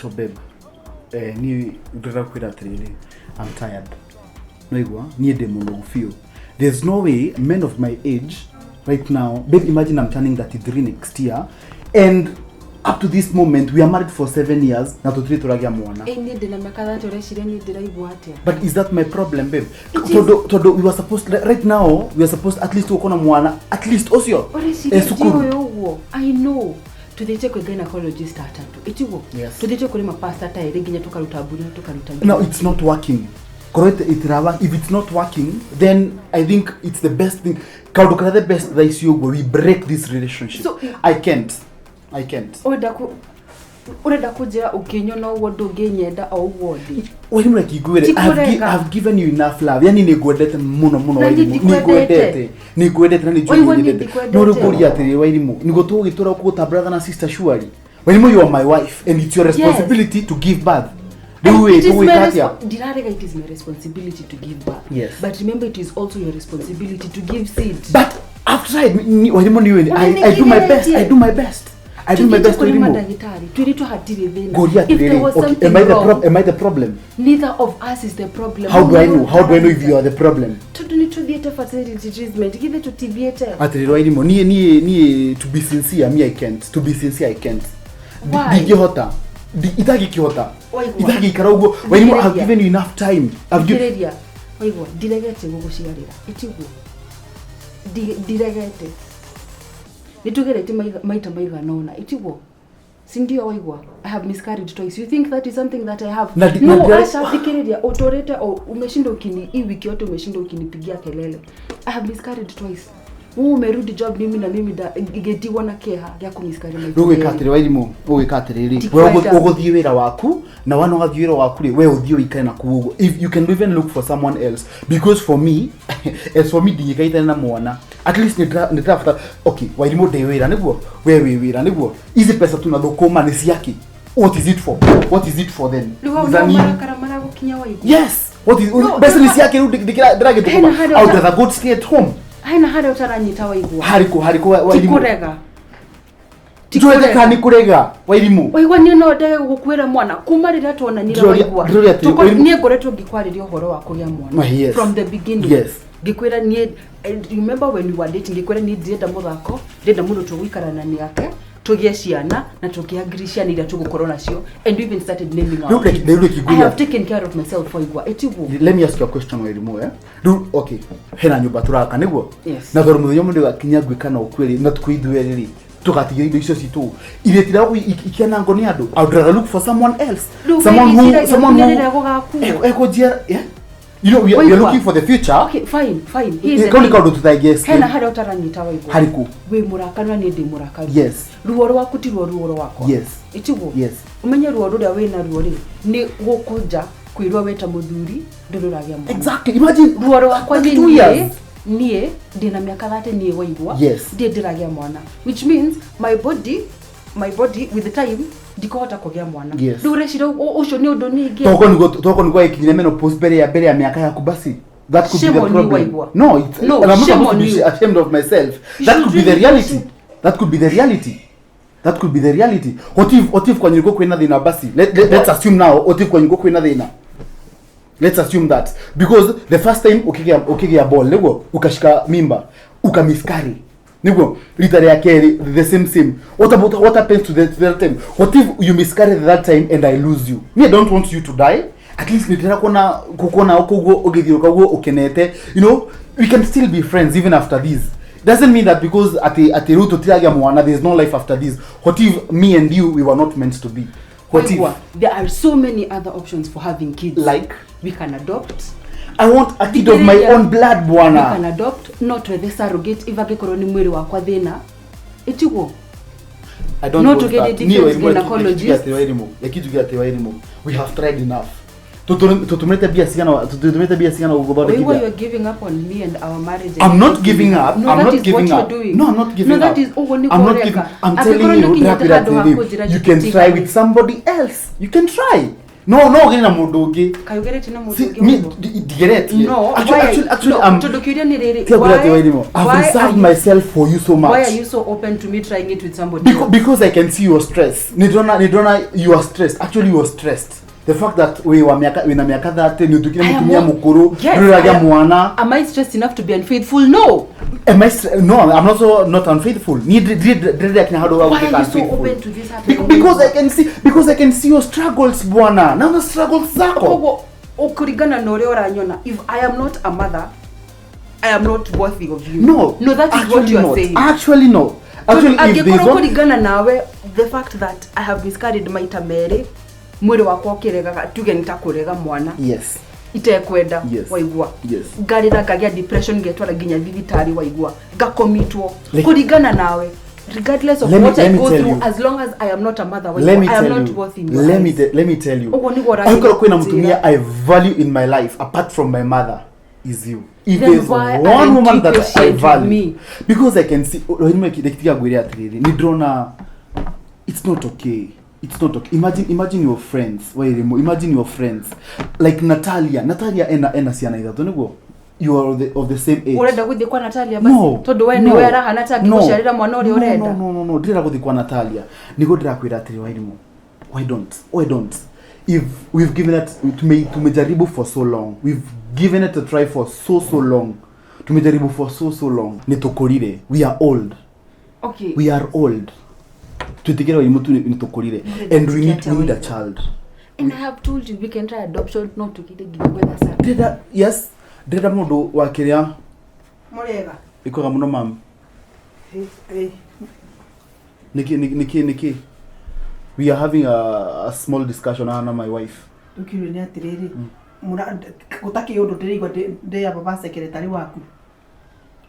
So babe, niĩ ndĩrenda kwĩra atĩrĩrĩ, I'm tired. Naigua niĩ ndĩ mũnogu biũ. There's no way men of my age right now, babe, imagine I'm turning 33 next year and up to this moment we are married for 7 years na tũtirĩ tũragĩa mwana. Ĩ niĩ ndĩna mĩaka 30, ũreciria niĩ ndĩraigua atĩa? But is that my problem, babe? It is. Tondu we were supposed, right now we are supposed at least gũkorwo na mwana at least ũcio Ũreciria eh, cukuru. ndiũĩ ũguo? I know tuthiĩte kwĩ gynecologist atatũ, ĩtiguo? Yes. Tuthiĩte kũrĩ mapasta ta erĩ nginya tũkaruta mbũri na tũkaruta. No, it's not working. Korwo itirawa, if it's not working, then I think it's the best thing, kaundu karia the best thaa ici ũguo, we break this relationship. I can't, I can't. Ũrenda kũnjĩra ũkĩnyona ũguo ndũngĩnyenda o ũguo ndĩ? Wairimu, reke ngwĩre, Ti kũrega. I've given you enough love, yani nĩ ngwendete mũno mũno. Na Wairimu, niĩ nĩ ndikwendete. ngwendete, nĩ ngwendete na nĩ njũĩ Waigua, nĩ niĩ nyendete. ndikwendete. No rĩu ngũria atĩrĩrĩ, Wairimu, nĩguo tũgũgĩtũra kũgũ ta brother na sister? Surely, Wairimu, you are my wife and it's your responsibility to give birth. Rĩu ĩ It is my tũgwĩka atĩa? Ndirarega, it is my responsibility to give birth. Yes. But remember, it is also your responsibility to give seed. But I've tried. Wairimu, nĩ I do my best, I do my best, I do my Tũthiĩte best. kũrĩ Wairimu, mandagĩtarĩ twĩrĩtwo hatirĩ thĩna. ngũria If there atĩrĩrĩ, was okay, something am I the wrong, am I the problem? Neither of us is the problem. How do I know? How do I know if you are the problem? Tondũ nĩ tũthiĩte fertility treatment, githĩ tũtithiĩte? Atĩrĩrĩ Wairimu, niĩ to be sincere, me, I can't. To be sincere, I can't. Why? Ndingĩhota. Itangĩkĩhota. Waigua. Itangĩikara ũguo, Wairimu. I've Thikĩrĩria. given you enough time. I've given Thikĩrĩria, waigua, ndiregete gũgũciarĩra, ĩtiguo? Ndiregete, nĩ tũgeretie maita maigana ũna, ĩtiguo? Sindio? Waigua, I have miscarried twice. You think that is something that I have Na no aca, thikĩrĩria, ũtũrĩte o umeshinda ukini, hii wiki yote umeshinda ukinipigia kelele. I have miscarried twice. Wewe umerudi job, mimi na mimi ngĩtigwo na kĩeha gĩa kũmiscarry maita Rĩu ũgwĩka merĩ. atĩrĩ, Wairimu, ũgwĩka atĩrĩrĩ, we Ndikwenda. ũgũthiĩ wĩra waku na wana ũgathiĩ wĩra waku rĩ, we ũthiĩ ũikare na kũu ũguo. If you can even look for someone else, because for me, as for me, ndingĩkaitane na mwana. At least nĩ ndĩrabatara, okay, Wairimu, ndĩ wĩra nĩguo, we wĩ wĩra nĩguo, ici pesa tunathũkũma nĩ ciake? What is it for? What is it for then? Rĩu hau Za nĩho nini? marakara maragũkinya, waigua? Yes, what is No, mbeca nĩ no, ciake rĩu ndĩragĩthũkũma? Hena harĩa I would rather go stay at home. Hena harĩa ũtaranyita, waigua? Harĩkũ, harĩkũ, Ti Wairimu? kũrega. Ti Njũĩ kũrega. kana nĩ kũrega, Wairimu? Waigua, niĩ no ndege gũkuĩra mwana kuma rĩrĩa tuonanire. Waigua? Ndĩroria atĩrĩ, Niĩ ngoretwo ngĩkwarĩria ũhoro wa kũgĩa mwana Ah, yes. from the beginning. Ngĩkwĩra niĩ, remember when we were dating, ngĩkwĩra niĩ ndirenda mũthako, ndĩrenda mũndũ tũgũikarana nake, tũgĩe ciana na tũkĩangiri ciana iria tũgũkorwo nacio, and we even started naming our kids. Rĩu reke I ngwĩre. have taken care of myself, waigua? Ĩtiguo? Let me ask you a question, Wairimu, eh? Rĩu okay, hena nyũmba tũraka nĩguo? Yes. Na tondũ mũthenya ũmwe nĩgakinya ngwĩka na ũkuĩrĩ na tukũ ithuerĩ rĩ, tũgatigira indo icio citũ iretira ikianangwo nĩ andũ. I would rather look for someone else, Rĩu someone who wĩciragia someone nginya who rĩrĩa gũgakuo. Ekũnjia, yeah, you know, we are Waigua? looking for the future. Okay, fine, fine. Here's the Kau nĩ thing. kaũndũ tũtangĩ. Hena harĩa ũtaranyita, waigua? Harĩkũ? Wĩ mũrakaru na niĩ ndĩ mũrakaru. Yes. Ruo rwaku ti ruo ruo rwakwa. Yes. Ĩtiguo? Yes. Ũmenye ruo rũrĩa wĩna ruo rĩ, nĩ gũkũnja kwĩrwo wĩ ta mũthuri ndũrĩ ũragĩa mwana. Exactly, imagine Ruo rwakwa nĩ 32 niĩ years. niĩ ndĩna mĩaka 30 niĩ, waigua? Yes. Ndiĩ ndĩragĩa mwana, which means my body with the time ndikũhota kũgĩa mwana. Yes. Rĩu ũreciria ũcio nĩ ũndũ ningĩ? Toko nĩguo gĩkinyire menopause mbere ya mĩaka yaku basi. That could Shame be the on you, problem. Waigua. No, it's, No, and I'm not shame supposed on to be you. ashamed of myself. You That should could be the really reality. That could be the reality. That could be the reality. What if kwanyu nĩkuo kwĩna thĩna basi? Let's assume now, what if kwanyu nĩkuo kwĩna thĩna? Let's assume that because the first time ukigĩa ball nĩguo ukashika mimba, ukamiscarry nĩguo, rita rĩa kerĩ the same same. What about, what happens to the time? What if you miscarry that time and I lose you? Me, I don't want you to die. At least nĩndĩrenda kuona kukuona koguo ũgĩthiũrũka ũguo ũkenete. You know, we can still be friends even after this. Doesn't mean that because ati rĩu tũtiragĩa mwana, there's no life after this. What if me and you, we were not meant to be? What if? Waigua, there are so many other options for having kids. Like? We can adopt. I want a kid of my own blood, We bwana. can adopt, no twethe surrogate if angĩkorwo nĩ mwĩrĩ wakwa thĩna, ĩtiguo? I don't Not want to get that. a different Niĩ Wairimu, gynecologist. reke njuge atĩ Wairimu, we have tried enough. Tũtũmĩte mbia cigana Waigua, gũthondekithia? you are giving up on me and our marriage. I'm not giving up. No, I'm that not is giving what you're up. doing. No, I'm not giving No, that up. is ũguo nĩ I'm not kũreka. giving. I'm Angĩkorwo telling you, nĩ ũkinyĩte ndĩrakwĩra handũ ha atĩrĩrĩ, kũnjĩra you can njĩtĩkanie. try with somebody else. You can try. No ũgĩre na mũndũ ũngĩ. Kaĩ ũgeretie na mũndũ Si, ũngĩ mi ũguo? ndigeretie. No, Actually, why- actually, no, tondũ kĩũria nĩ rĩrĩ, Tiga kwĩra atĩ Wairimu, I've why reserved are you- myself for you so much. Why are you so open to me trying it with somebody Because, else? because I can see your stress. Nidona you are stressed. Actually you are stressed. The fact that we wa miaka wina miaka 30 ni utukire I am mutumia mukuru, Yes, nuragia mwana. Am I stressed enough to be unfaithful? No. Am I no, I'm not so not unfaithful. Ni ndire kinya handu wa Why gutuika are you so unfaithful. open to this happening? Because I can see your struggles bwana. Naona struggles zako. Koguo ũkũringana na ũrĩa ũranyona, if I am not a mother, I am not worthy of you. No. No, that is what actually you are not. saying. Actually no. Actually if there's Angĩkorwo one kũringana nawe the fact that I have miscarried maita merĩ, mwĩrĩ wakwa ũkĩregaga, tuge nĩ ta kũrega mwana Yes. itekwenda, Yes. waigua, Yes. ngarĩra ngagĩa depression, ngetwara nginya thibitarĩ, waigua, ngakomitwo, Like- kũringana nawe, regardless of Let me- what I let me go tell through, you. as long as I am not a mother, Let me waigua, I am tell not you. worthy in your Let me eyes. let me tell you. Ũguo nĩguo ũrathiĩ Angĩkorwo kwĩna kũnjĩra. mutumia I value in my life apart from my mother is you. If Then there's why one aren't woman you that I patient with value, me? because I can see rĩtiga ngwĩre atĩrĩrĩ, nĩ ndĩrona it's not okay. It's not okay. Imagine your friends. Wairimu, imagine your friends. Like Natalia. Natalia ena ciana ithatũ nĩguo? You are of the same age. Ũrenda gũthiĩ kwa Natalia basi? No. Tondũ we no, nĩwe arahana ta no, angĩgũciarĩra mwana ũrĩa no, ũrenda. No. Ndĩrenda gũthiĩ kwa Natalia. Nĩguo ndĩrakwĩra atĩrĩ Wairimu. Why don't? Why don't? If we've given it tumejaribu for so long. We've given it a try for so long. Tumejaribu for so long. Nĩ tũkũrire. We are old. Okay. We are old. Twĩtĩkĩre Wairimu tu nĩ tũkũrire. And we need a child. And I have told you we can try adoption, no tũkire nginya gwetha Sarah. Ndĩrenda yes, ndĩrenda mũndũ wa kĩrĩa Mũrĩega. ĩkwega mũno mam. Ĩ, Nĩkĩ? We are having a small discussion na my wife. Rĩu nĩ atĩrĩrĩ, gũtakĩ ũndũ ndĩraigua ndĩ aba ba secretary waku.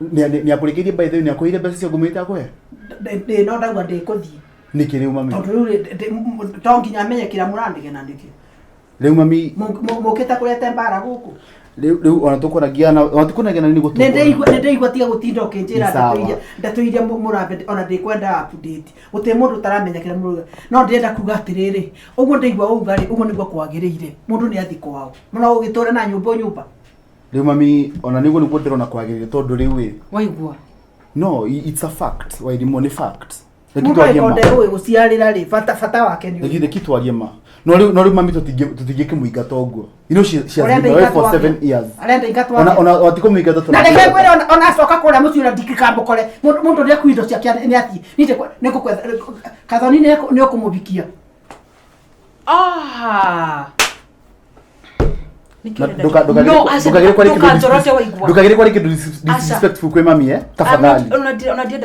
Nĩakũrĩkĩirie by the way, nĩakũheire mbeca cia ngũmĩte akũhe? Ndĩ no ndauga ndĩkũthiĩ. Nĩkĩ rĩu mami? Tondũ rĩu to nginya menye kĩrĩa mũranegena nĩkĩ. Rĩu mami, Mũkĩte kũrete mbara gũkũ. rĩu ona tũkwaragia na ona tũkwaragia na nĩ Nĩ ndĩraigua tiga gũtinda ũkĩnjĩra Nĩ sawa. ndeto iria mũrambe ona ndĩkwenda update. Gũtirĩ mũndũ ũtaramenya kĩrĩa mũrauga. No ndĩrenda kuga atĩrĩrĩ, ũguo ndĩraigua wauga rĩ, ũguo nĩguo kwagĩrĩire. Mũndũ nĩ athiĩ kwao. Mũno ũgĩtũre na nyũmba o nyũmba. Rĩu mami, ona nĩguo nĩguo ndĩrona kwagĩrĩire tondũ rĩu ĩ Waigua. no, it's a fact. Wairimu nĩ fact. Reke Mũndũ twarie angĩkorwo ma. ndeũĩ gũciarĩra rĩ, bata wake nĩ ũrĩkũ? Reke twarie ma. No rĩu mami tũtingĩkĩmũingata ũguo. You know she has been away for 7 years. Arenda ingatwo Ona atĩa? ona watikũmũingata Na reke ngwĩre ona acoka kũrĩa mũciĩ ũrĩa ndingĩkamũkore. Mũndũ nĩakua indo ciake nĩ athiĩ. Niĩ nĩngũkwetha Kathoni nĩ ũkũmũhikia. Ah. Na ndũkagĩre kwari kĩndũ disrespectful kwĩ mami eh tafadhali.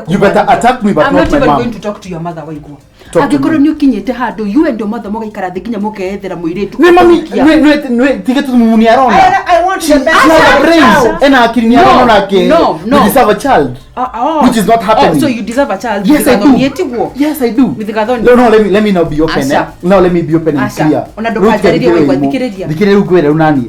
You better attack me but I'm not not my even mom. going to talk to your mother, waigua. Talk to Angĩkorwo me. nĩ ũkinyĩte handũ you and your mother mũgaikara thĩ nginya mũkeyethera mũirĩtu. Nĩ mami ũkũhikia. nĩ tige tu ni arona. I want She the best. has a brain. Asha. Ena akili ni No, arona nake. no, no. We deserve a child. Ah, oh. Which is not happening. Oh, so you deserve a child. Yes, I do. Gathoni, ĩtiguo? Yes, I do. With Gathoni. No, let me now be open. Asha. Eh? Now let me be open and Asha. clear. Ona Rĩu ndũkanjarĩrie thikĩrĩria waigua, Wairimu. thikĩrĩria. Thikĩrĩria rĩu ngwĩre rĩu naniĩ.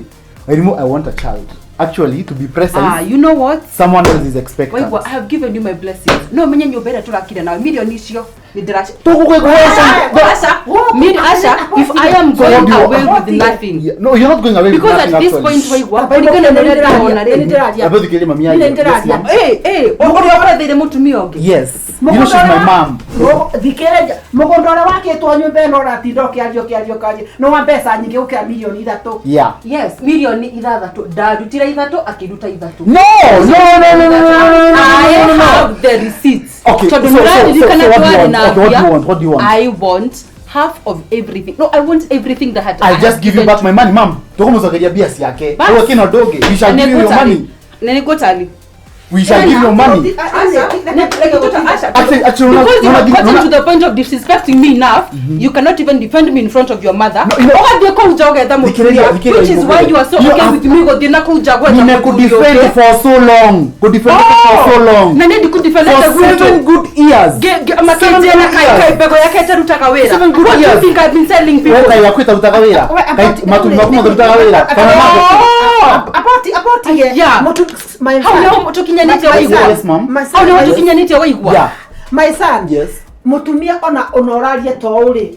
Wairimu, I want a child. Actually, to be precise, Ah, you know what? someone else is expectant. Waigua, I have given you my blessings. No menye nyũmba ĩrĩa tũrakire nawe milioni icio nĩ ndĩraci Tũgũgwĩkũheo. Asha, if I am So what going do you away want? with nothing. Yeah, no, you're not going away with Because at nothing, this actually. point waigua, kũringana na ũrĩa ndĩrona rĩ. Nĩndĩraria. Abel thikĩrĩria mami arie. Nĩ ndĩraria. Yes, ma'am. Eh, ũrĩa ũretheire mũtumia ũngĩ. Yes. You know she's my mom. Thikĩrĩria mũgũnda ũrĩa wakĩtwo nyũmba ĩno ũratinda ũkĩaria ũkĩaria ũkĩaria nĩ wa mbeca nyingĩ gũkĩra milioni ithatũ. Yeah. Yes, milioni ithathatũ. Ndarutire ithatũ, akĩruta ithatũ. No, no, no, no, no, no, no, no, I no, no, no. have the receipts. Okay, Tondũ so nĩũraririkana what do you twarĩ want? na Okay, what do you mbia. want? What do you want? I want half of everything. No, I want everything that had I I'll have just give you given back to my money, ma'am. Tũkũmũcokeria mbia ciake. Bas. Ũguo kĩna ũndũ ũngĩ. We shall give you your money. Na nĩngũtari. We shall give you money. Actually, Because you no, have no, gotten no. to the point of disrespecting me enough, you cannot even defend me in front of your mother. No, you know- Ũgathiĩ kũu nja ũgetha Thikĩrĩria, mũtumia, thikĩrĩria, which is why you are so You okay have- with me gũthiĩ na kũu nja gwetha mũthuri Nimekudefend ũngĩ. for so long. Kudefend for so long. Na niĩ ndikudefendete For gwitũ. 7 good years. Seven Makĩnjĩra good kai years. kai mbegũ yake ĩtarutaga wĩra. Seven good What do you years. think I've been selling We people? kai yaku ĩtarutaga wĩra. Kai matumbĩ maku matarutaga wĩra. Kana maku. Abotige. Yeah. My Hau son. nĩho tũkinyanĩte waigua. Yes, ma'am. My Hau son. nĩho tũkinyanĩte waigua. Yeah. My son. Yes. Mutumia ona ona ũrarie to ũrĩ.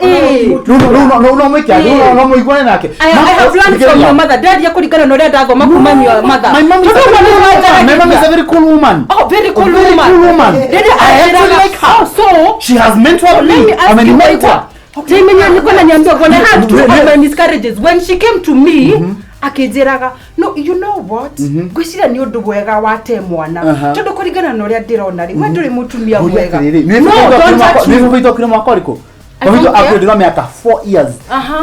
No no no mwike no no muiguane nake. I have learned from your mother. Ndaria kũringana na ũrĩa ndathoma kuma your mother. My mom is a very cool woman. My mom is a very cool woman. Oh, very cool A very woman. cool woman. Rĩrĩa I actually anjĩraga- like her. Oh, so She has mentored let me. me ask I'm a you mentor. Timenya nilikuwa naniambia when I had two Ne- of ne- my miscarriages when she came to me akĩnjĩraga, no, you know what, ngwĩciria nĩ ũndũ mwega wate mwana tondũ kũringana na ũrĩa ndĩrona rĩ, we ndũrĩ mũtumia mwega. No, don't touch me. Nä akire mwaka ũrĩkũ? I don't Baba care. akurirwo mĩaka 4 years.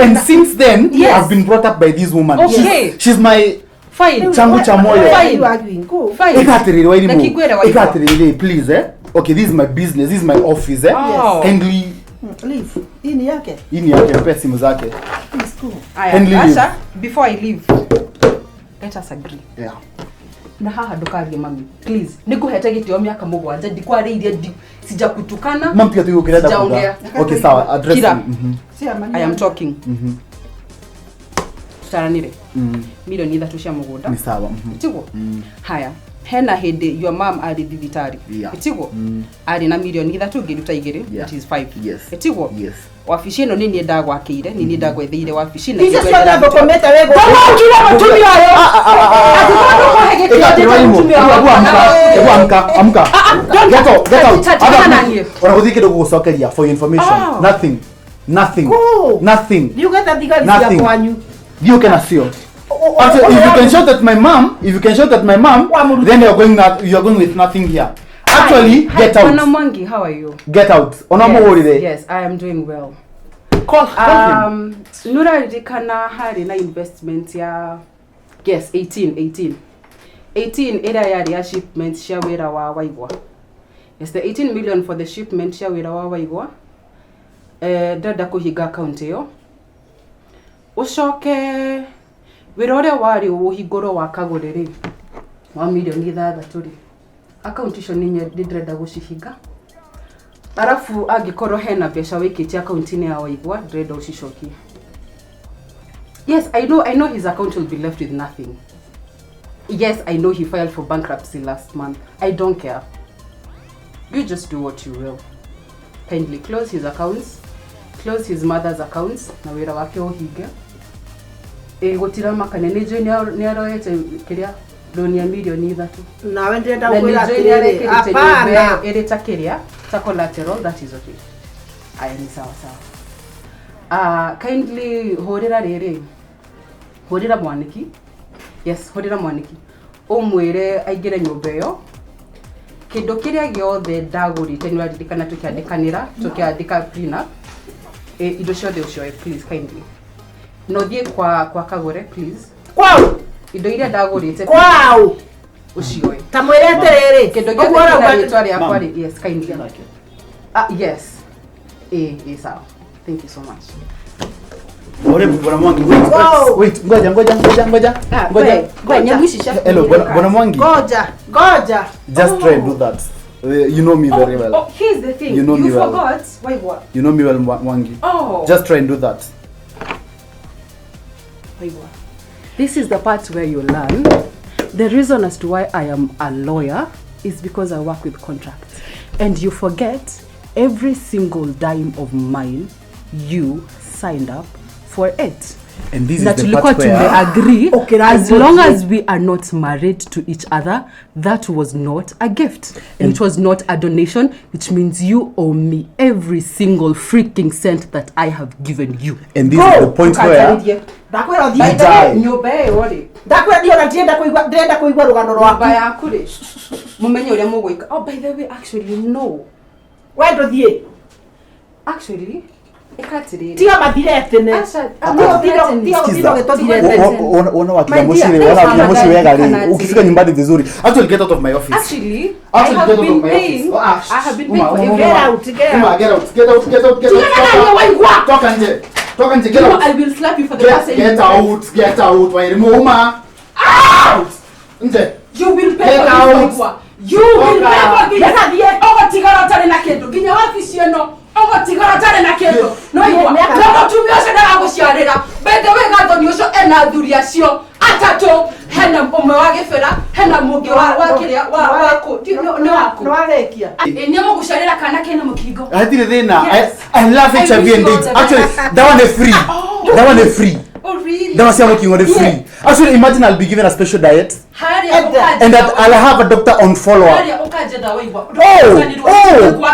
And since then I've been brought up by this woman. Okay. She's my Fine. changu cha moyo. Fine. Fine. Ĩka atĩrĩrĩ Wairimu. Na kingwĩre Waigwa. Ĩka atĩrĩrĩ please eh. Okay, this is my business, this is my office eh. Oh. Kindly Leave. Hii ni yake. hii ni yake, mpe simu zake. Please go. Aya, Kindly leave. Asha, before I leave, let us agree. Yeah. Na haha ndukarie mami, please. Nĩngũhete gĩtĩo mĩaka 7, ndikwarĩirie, sijakutukana. Mam pia tu ukirenda Sijaongea. kuga. Okay, sawa, address Kira. me. Chairman. I am talking. Tũtaranire 3 milioni cia mũgũnda. Ni sawa. Tiguo? Haya, hena hĩndĩ your mom arĩ thibitarĩ. Tiguo? Arĩ na 3 milioni, ngĩruta 2, Yeah. it is 5. Yes. Tiguo? Yes. Wabici ĩno nĩ niĩ ndagwakĩire, nĩ niĩ ndagwetheire wabici na Icio ngĩgwethera ciothe mũtumia. thũkũmĩte wĩ gũkũ. Ndũgũkire mũtumia ũyũ. Angĩkorwo ndũkũhe gĩtĩo Ĩka ndĩte atĩrĩ Wairimu, mũtumia hebu wakwa. amka, hebu amka, amka. Ah, ah, don't Get out, get out. Tigana na niĩ. Ona gũthiĩ kĩndũ gũgũcokeria for your information. Oh. Nothing. Nothing. Go. Nothing. Thiĩ ũgethe thigari cia Nothing. kwanyu. Thiĩ ũke nacio. Actually, if you can shout at my mom, if you can shout at my mom, Wamũruta. then you're going not, you're going with nothing here. Actually, Hi, get Bwana out. Mwangi, how are you? Get out. Ona Yes, mũhũrĩre. Yes, I am doing well. Call him. Nũraririkana harĩ na investment ya, yes, 18 18 18 ĩrĩa yarĩ ya shipment cia wĩra wa Waigwa. Yes, the 18 million for the shipment cia wĩra wa Waigwa. Ndĩrenda kũhinga account ĩyo, ũcoke wĩra ũrĩa warĩ ũhingũrwo wa Kagũrĩ rĩ, wa 6 milioni rĩ, account icio nĩ ndĩrenda gũcihinga. Arabu angĩkorwo hena mbeca wĩkĩtie akaunti-inĩ ya Waigwa, ndĩrenda ũcicokie. Yes, I know his account will be left with nothing. Yes, I know he filed for bankruptcy last month. I don't care, you just do what you will. Kindly close his accounts, close his mother's accounts, na wĩra wake ũhinge. Ĩ gũtiramakania, nĩ njũĩ nĩ aroete kĩrĩa roni ya 3 milioni. Nawe ndĩrenda Na nĩ gũkwĩra njũĩ nĩ atĩrĩrĩ. arekĩrĩte nyũmba Hapana. ĩyo ĩrĩ ta kĩrĩa ta collateral. That is okay. Aya, nĩ sawa sawa. Kindly hũrĩra rĩrĩ, hũrĩra Mwanĩki. Yes, hũrĩra Mwanĩki ũmwĩre aingĩre nyũmba ĩyo. Kĩndũ kĩrĩa gĩothe ndagũrĩte, nĩ ũraririkana tũkĩandĩkanĩra, tũkĩandĩka prenup, indo ciothe ũcioe, please, kindly. Na ũthiĩ kwa Kagũre, please. Kwao. Indo iria ndagũrĩte Kwao. ũcioe. Ta mwĩre atĩrĩrĩ. Kĩndũ Ũguo gĩothe kĩna ũrauga rĩtwa rĩakwa Ma'am. rĩ, yes, kindly. Yes, ĩ sawa, thank you so much. Ore Bwana Mwangi, wait, Go. wait, ngoja, ngoja, ngoja, ngoja. Ngoja. We, nyamũ ici cia Hello, Bwana Mwangi. Ngoja, ngoja. Just try and do that. You know me very well. Oh, here's the thing. You know you me well. forgot. Waigwa. You know me well, Mwangi. Oh. Just try and do that. Waigwa. This is the part where you learn. The reason as to why I am a lawyer is because I work with contracts. And you forget every single dime of mine, you signed up for it. And this Na is the tulikuwa part where tumeagree, Okay, as long as we are not married to each other, that was not a gift and it was not a donation, which means you owe me every single freaking cent that I have given you. And this is the point where Ndakwĩra You ũthiĩ. die. Nyũmba ĩyo rĩ, Ndakwĩra ndiona ndirenda kũigua, ndĩrenda kũigua rũgano nyũmba rwaku. yaku rĩ, mũmenye ũrĩa mũgwĩka. Oh, by the way, actually no, We ndũthiĩ. Actually, ĩka atĩrĩrĩ. Tiga mathire tene. Aca, Tiga Sikiza. gũtinda ũgĩtũthire. Ona wakinya My dear, mũciĩ, ona wakinya mũciĩ wega rĩ, kana ukifika atĩrĩrĩ. nyumbani vizuri. Actually, get out of my office. Actually, I Actually, have get out been of my office. paying. Oh, ah, I have been Uma, paying for Uma, every. Get out, get Uma, out. get out, get out, get out, get out. Tigana na niĩ, Waigwa. Toka nje. Toka nje, get You know, out. I will slap you for the Get, first time. get out, get out. Wairimu, Uma. Out. Nje. You will pay Get for this, out. Waigwa. You will Toka. pay for this. Nĩgathiĩ. Ũgũtigara ũtarĩ na kĩndũ nginya wabici ĩno, ũgũtigara ũtarĩ na kĩndũ no igua na mũtumia ũcio ndagagũciarĩra. By the way, Gathoni ũcio ena athuri acio atatũ. Hena ũmwe wa gĩbĩra, hena mũngĩ wa kĩrĩa wa kũ. Nĩ waku. Nĩ warĩkia. Ĩ nĩ mũgũcarĩra kana kena mũkingo. Hatirĩ thĩna. Yes. I love I HIV wish and you all AIDS. the Actually, best. that one is free. Oh. That one is free. Oh really? Dawa cia mũkingo nĩ free. Actually, imagine I'll be given a special diet Harĩa ũkanjetha. and that I'll have a doctor on follow up. Harĩa ũkanjetha waigua. Oh, oh,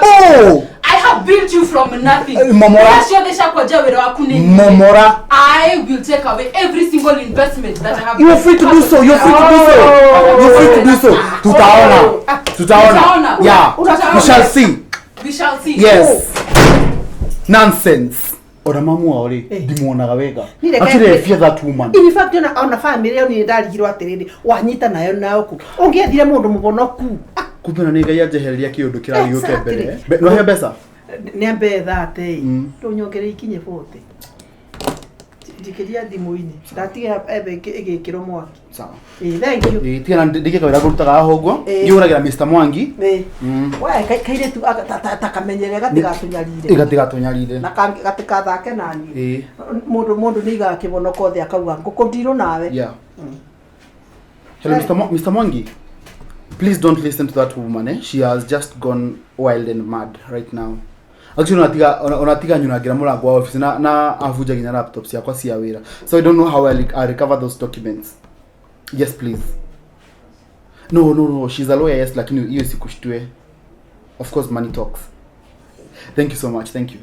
oh. I have built you from nothing. Momora. Iria ciothe cia kwenja wĩra waku nĩ nyingĩ. Momora. I will take away every single investment that I have. You're free to do so. You're free to do so. You're free to do so. Tutaona. Tutaona. Tutaona. Yeah. Tutaona. We shall see. We shall see. Yes. Nonsense. Ona mamu wao rĩ, Eh. ndimuonaga wega. Niĩ reke- Actually, I fear that woman. In fact ona family ĩyo niĩ ndarigirwo atĩrĩrĩ, wanyita nayo nao kũ ũngĩethire mũndũ mũbonoku. Ah, Kumbe na nĩ Ngai anjehereria kĩũndũ kĩrarĩ gĩũke mbere. Exactly. Nĩwahe mbeca? Nĩ ambe thate. Ndũnyongere ikinye 40, njikĩria thimũ-inĩ, ndatiga embe ĩgĩkĩrwo mwaki. Sawa. Ĩ, thank you. Ĩ, tiga na ndĩke kawĩra ngũrutaga haha ũguo. Eh. Ngĩhũragĩra Mr. Mwangi. Ĩ. Mm. We kairĩtu ta kamenyere gatigatũnyarire. Gatigatũnyarire. Na gatikathake naniĩ. Ĩ. Mũndũ nĩ aigaga kĩbonoko thĩ akauga ngũkũ ndirũ nawe. Yeah. Hello, Mr. Mwangi. Please don't listen to that woman. Eh? She has just gone wild and mad right now. Actually, unatiga nyunagira murango wa office na avunja nginya laptop ciakwa cia wira. So I don't know how I'll recover those documents. Yes, please. No, no, no. She's a lawyer, yes, lakini hiyo sikushtue. Of course, money talks. Thank you so much. Thank you.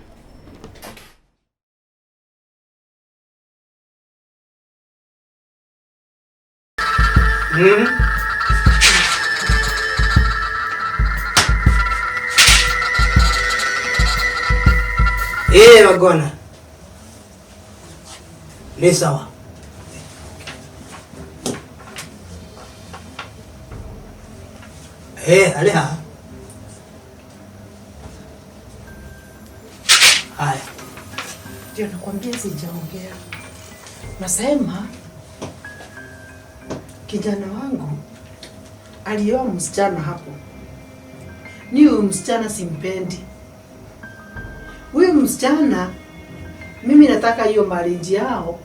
Eh, wagwana. Ni sawa. Eh, ale ha. Haya. Ndio nakwambia sijaongea. Nasema kijana wangu alioa msichana hapo. Ni huyu msichana simpendi. Huyu msichana mimi nataka hiyo marriage yao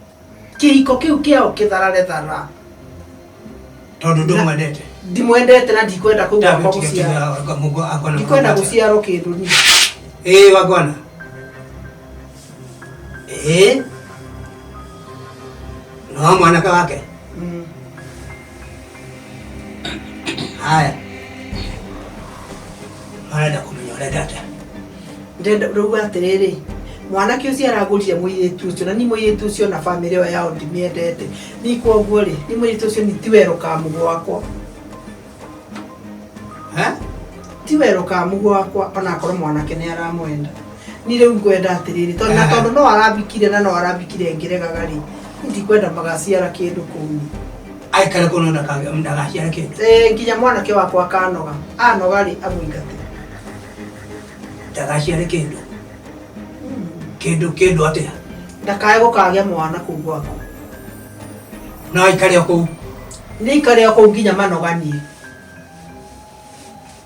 kĩhiko kĩu kĩao kĩtharare thara. Tondu ndumwendete. Ndimwendete na ndikwenda kũu gwakwa gũciara. Ndikwenda gũciarwo kĩndũ niĩ. Eh, wagwana. Eh. No mwanake wake. Haya. Marenda kũmenya ũrenda atĩa. Ndĩrenda rauga atĩrĩrĩ, mwanake ũcio aragũrire mũirĩtu ũcio na ni mũirĩtu ũcio na bamĩrĩ ĩyo yao ndimĩendete. Ni kwoguo rĩ, ni mũirĩtu ũcio ni ti werũ ka mũgũ wakwa. Eh? Ti werũ ka mũgũ wakwa onakorwo mwanake nĩ aramwenda. Ni rĩu ngwenda atĩrĩrĩ, tondũ na tondũ no arambikire na no arambikire ngĩregaga rĩ, ndikwenda magaciara kĩndũ kũu. Aikare kũu ndagaciare kĩndũ. Ĩ, nginya mwanake wakwa akanoga. Anoga rĩ, amũingate. Ndagaciare kĩndũ. Kĩndũ atĩa? Ndakae gũkagĩa mwana kũu gwakwa. No aikare o kũu. Nĩ aikare o kũu nginya manoganie.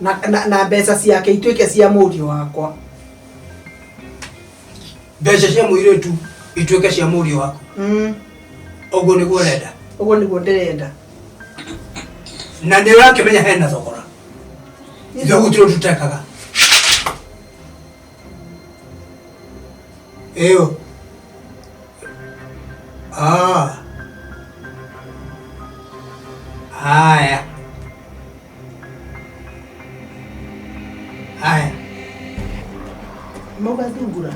Na mbeca ciake ituĩke cia mũriũ wakwa. Mbeca cia mũirĩtu ituĩke cia mũriũ waku. Ũguo nĩguo ũrenda? Ũguo nĩguo ndĩrenda. Na nĩ ũrakĩmenya hena thogora. Ithuĩ gũtirĩ ũndũ tũtekaga. Ĩyo. Ah. Haya. Haya. Mauga thungura.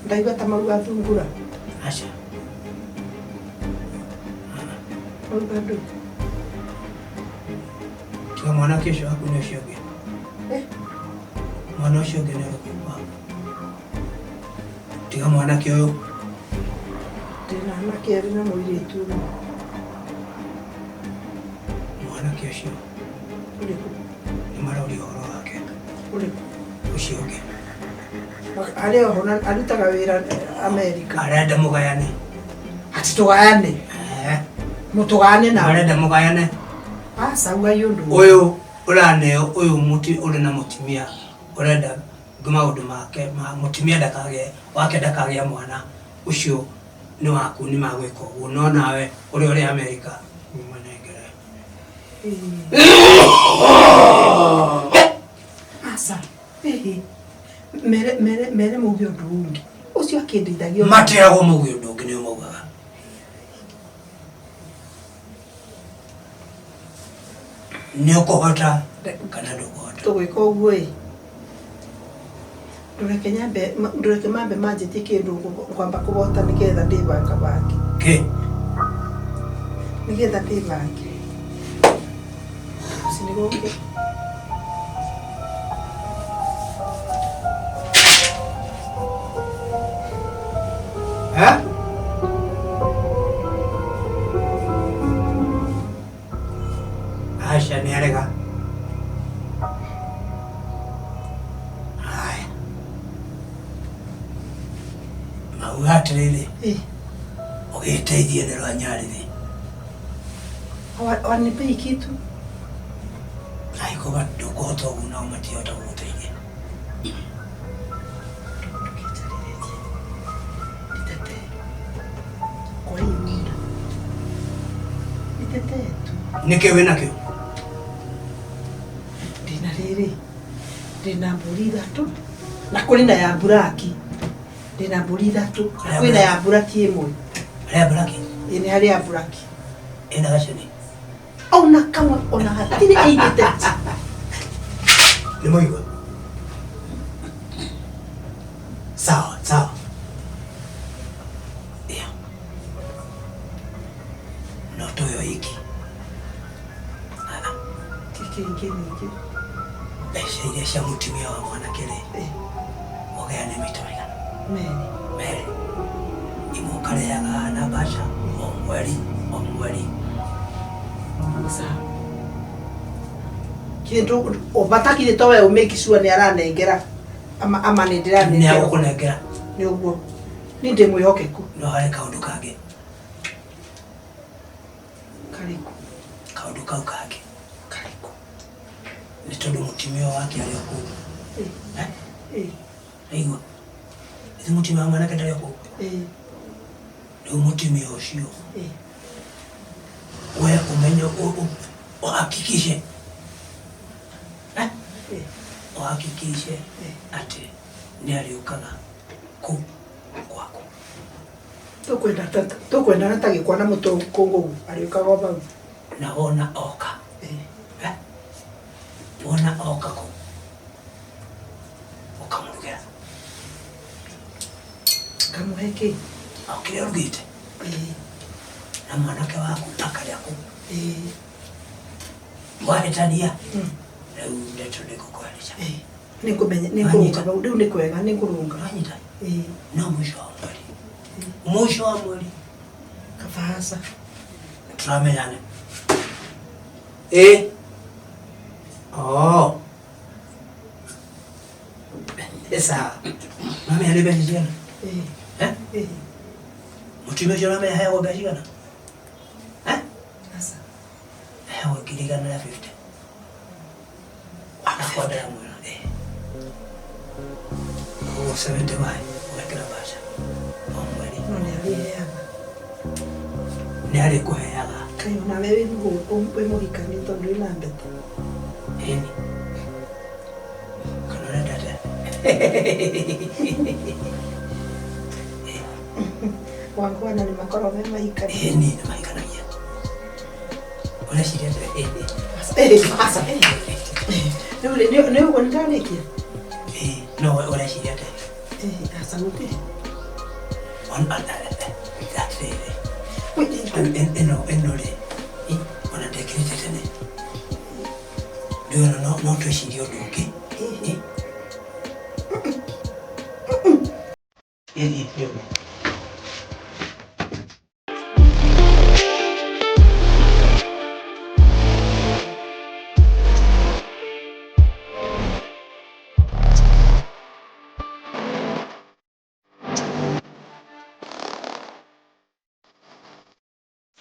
Ndaigua ta mauga thungura. Aca. Mauga ndũ. Tiga mwanake ũcio waku nĩ ũcio ũngĩ. Eh? Mwana ũcio ũngĩ nĩ ũrĩkũ waku? Tiga mwanake ũyũ. Ndĩna anake erĩ na mũirĩtu ũmwe. Mwanake ũcio. Ũrĩkũ? Nĩ maroria ũhoro wake. Ũrĩkũ? Ũcio ũngĩ. Arĩ oho na arutaga wĩra Amerika. Arenda mũgayane. Ati tũgayane? Eh. Mũtũgayane na? Arenda mũgayane. Aca ugai ũndũ. Ũyũ ũraneo ũyũ mũti ũrĩ na mũtumia ũrenda maũndũ make ma mũtumia ndakagĩe wake ndakagĩa mwana ũcio Nĩ waku nĩ magwĩka ũguo no nawe ũrĩa ũrĩ Amerika manengere. Aca. Ĩhĩ. Mere mere mere mauge ũndũ ũngĩ. Ũcio akĩndeithagia. Matiragwo mauge ũndũ ũngĩ nĩo maugaga. Nĩ ũkũhota kana ndũkũhota? Tũgwĩka ũguo ĩ. Ndũreke nyambe ndũreke mambe manjĩtie kĩndũ ngwamba kũbota nĩgetha ndĩbangabange. Kĩ? Nĩgetha ndĩbange. Ũcio nĩ gũkĩ. Eh? Aca nĩ arega. Haya. Mauga atĩrĩrĩ, ũgĩteithie nĩ rwanyarĩrĩ. Wanipei kitu. Angĩkorwo ndũkũhota ũguo nao matihota gũgũteithia. Ndũkĩnjarĩrĩrie. Nitetee. Kwa hii muda. Nitetee tu. Nĩkĩ wĩnakĩo? Ndĩna rĩrĩ. Ndĩna mbũri ithatũ. Na kũrĩ na ya mburaki. Ndĩna mbũri ithatũ. Na kwĩna ya mburaki ĩmwe. Harĩa mburaki? Ĩ nĩ harĩ ya mburaki. Ĩna gaconi? Ona kamwe ona hatirĩ ĩigĩte. Nĩ mũigua? Sawa, sawa. Yeah. No toyo iki. Kĩngĩ ningĩ. Mbeca iria cia mũtumia wa mwanake rĩ, ũgayane maita maigana? Merĩ. Merĩ. Imwe ũkarĩhaga na mbaca o mweri o mweri. Sawa. Kĩndũ ũbatakire to we ũmake sure nĩ aranengera ama ama nĩ Nĩ ndĩranengera. agũkũnengera. Nĩ ũguo. Niĩ ndĩ mwĩhokeku. No harĩ kaũndũ kangĩ. Karĩkũ? Kaũndũ kau kangĩ. Karĩkũ? Nĩ tondũ mũtumia wake arĩ o kũu. Eh? Aigua. Ĩthi mũtumia wa mwanake ndarĩ o kũu. Rĩu mũtumia ũcio we ũmenye ũhakikishe eh? Ũhakikishe atĩ nĩ arĩũkaga kũu kwaku. Tũkwendana ta gĩkwa na mũtũkũngũgũ arĩũkaga o vau. Na wona oka. Eh? Wona oka kũu ũkamũrugĩra. Ngamũhe kĩ? O kĩrĩa ũrugĩte. Na mwanake waku akarĩa kũu. Mwahĩtania rĩu ndeto nĩngũkwarĩria. Nĩngũmenya nĩngũrũnga vau rĩu nĩ kwega nĩngũrũnga. Wanyita? No mũico wa mweri. Mũico wa mweri. Kaba aca. Tũramenyane. Ĩ. Oh. Sawa. Mamenya nĩ mbeca cigana? Eh? Mũtumia ũcio ũramenya aheagwo mbeca cigana? Eh? Aca. Aheagwo 150,000. Akwa ndĩramwĩra. Eh. Koguo 75 ũgekĩra mbeca o mweri. No nĩ arĩheaga. Nĩ arĩkũheaga. Kaĩ onawe wĩ mũhikania tondũ wĩna mbete. Ĩni. Kana ũrenda atĩa? Wangwana nĩ makoragwo me mahikania. Ĩni nĩ mahikanagia. Ũreciria atĩa? Aca. Rĩu rĩ nĩ ũguo nĩ ndarĩkia? No we ũreciria atĩa? Aca gũtirĩ. Atĩrĩrĩ. Ĩno ĩno rĩ ona ndekĩrĩte tene. Rĩu ona no twĩcirie ũndũ ũngĩ. Ĩĩ nĩ ũguo.